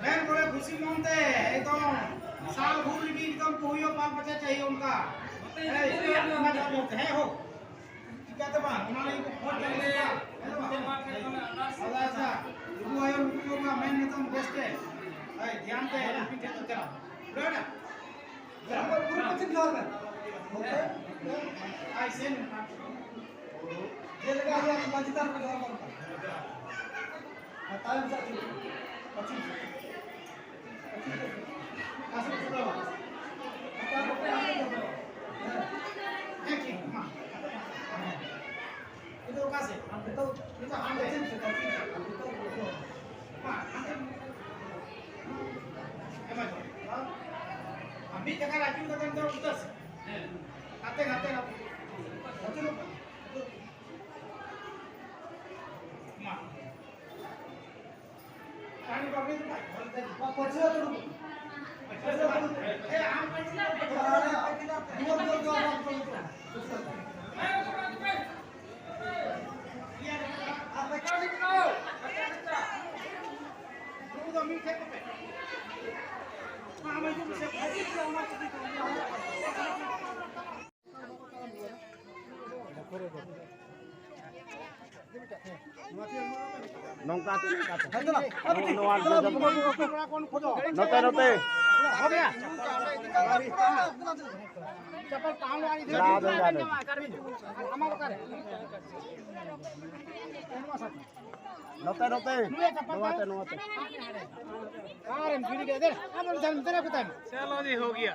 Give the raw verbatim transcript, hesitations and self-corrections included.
ᱢᱮᱱ ᱠᱚᱨᱮ ᱠᱷᱩᱥᱤ ᱢᱚᱱᱛᱮ ᱮᱠᱫᱚᱢ ᱥᱟᱞ ᱵᱷᱳᱨ ᱨᱮᱜᱮ ᱮᱠᱫᱚᱢ ᱠᱚ ᱦᱩᱭᱩᱜ ᱯᱟᱸᱪ ᱵᱟᱪᱷᱟ ᱪᱟᱹᱦᱤ ᱚᱱᱠᱟ᱾ ᱦᱮᱸ, ᱦᱮᱸ, ᱦᱳ᱾ ᱪᱤᱠᱟᱹᱛᱮ ᱵᱟᱝ? ᱚᱱᱟ ᱞᱟᱹᱜᱤᱫ ᱠᱚ ᱠᱷᱚᱡ ᱠᱟᱱᱟ᱾ ᱦᱮᱸ ᱵᱟᱝ? ᱟᱪᱪᱷᱟ, ᱟᱪᱪᱷᱟ᱾ ᱱᱩᱠᱩ ᱟᱭᱳ ᱱᱩᱠᱩ ᱢᱟ ᱢᱮᱱ ᱱᱤᱛᱚᱝ ᱵᱮᱥ ᱛᱮ᱾ ᱦᱳᱭ, ᱫᱷᱮᱭᱟᱱ ᱛᱮ ᱱᱩᱠᱤᱱ ᱴᱷᱮᱱ ᱫᱚ ᱪᱟᱞᱟᱜ᱾ ᱯᱩᱨᱟᱹ ᱯᱚᱪᱷᱤᱢ ᱡᱚᱦᱟᱨ ᱢᱮ᱾ ᱟᱭ ᱥᱮᱱ᱾ ᱡᱮᱞᱮᱠᱟ ᱟᱞᱮ ᱢᱟᱹᱡᱷᱤ ᱛᱷᱟᱱ ᱨᱮ ᱡᱚᱦᱟᱨ ᱵᱟᱝ ᱠᱟᱱᱟ᱾ ᱟᱨ ᱛᱟᱭᱚᱢ ᱥᱮᱫ ᱟᱹᱪᱩᱨ᱾ ᱯᱚᱪᱷᱤᱢ ᱥᱮᱫ᱾ ᱯᱚᱪᱷᱤᱢ ᱥᱮᱫ᱾ ᱚᱠᱟ ᱥᱮᱫ ᱪᱟᱞᱟᱣᱟ? ᱦᱮᱸ, ᱴᱷᱤᱠ, ᱢᱟ᱾ ᱱᱤᱛᱚᱜ ᱚᱠᱟ ᱥᱮᱫ? ᱟᱢ ᱱᱤᱛᱚᱜ ᱱᱤᱛᱚᱜ ᱦᱟᱱᱛᱮ᱾ ᱯᱚᱪᱷᱤᱢ ᱥᱮᱫ, ᱯᱚᱪᱷᱤᱢ ᱥᱮᱫ᱾ ᱟᱢ ᱱᱤᱛᱚᱜ ᱩᱛᱚᱨ᱾ ᱢᱟ, ᱦᱟᱱᱛᱮ᱾ ᱦᱮᱸ, ᱢᱟ, ᱡᱚᱦᱟᱨ᱾ ᱟᱢ ᱢᱤᱫ ᱡᱟᱭᱜᱟ ᱨᱮ ᱟᱹᱪᱩᱨ ᱠᱟᱛᱮ ᱱᱤᱛᱚᱜ ᱩᱛᱟᱹᱨ ᱥᱮᱫ᱾ ᱦᱮᱸ᱾ ᱦᱟᱱᱛᱮ, ᱦᱟᱱᱛᱮ, ᱦᱟᱱᱛᱮ᱾ ᱟᱹᱪᱩᱨᱚᱜ ᱢᱟ᱾ ᱢᱟ᱾ ᱱᱚᱝᱠᱟ ᱛᱮ, ᱱᱚᱝᱠᱟ ᱛᱮ᱾ ᱱᱚᱣᱟ ᱫᱚ ᱱᱚᱛᱮ, ᱱᱚᱛᱮ᱾ ᱞᱟᱦᱟ ᱫᱚ ᱞᱟᱦᱟ ᱫᱚ᱾ ᱱᱚᱛᱮ, ᱱᱚᱛᱮ᱾ ᱱᱚᱣᱟ ᱛᱮ, ᱱᱚᱣᱟ ᱛᱮ᱾ ᱪᱚᱞᱚ ᱡᱤ, ᱦᱳ ᱜᱮᱭᱟ᱾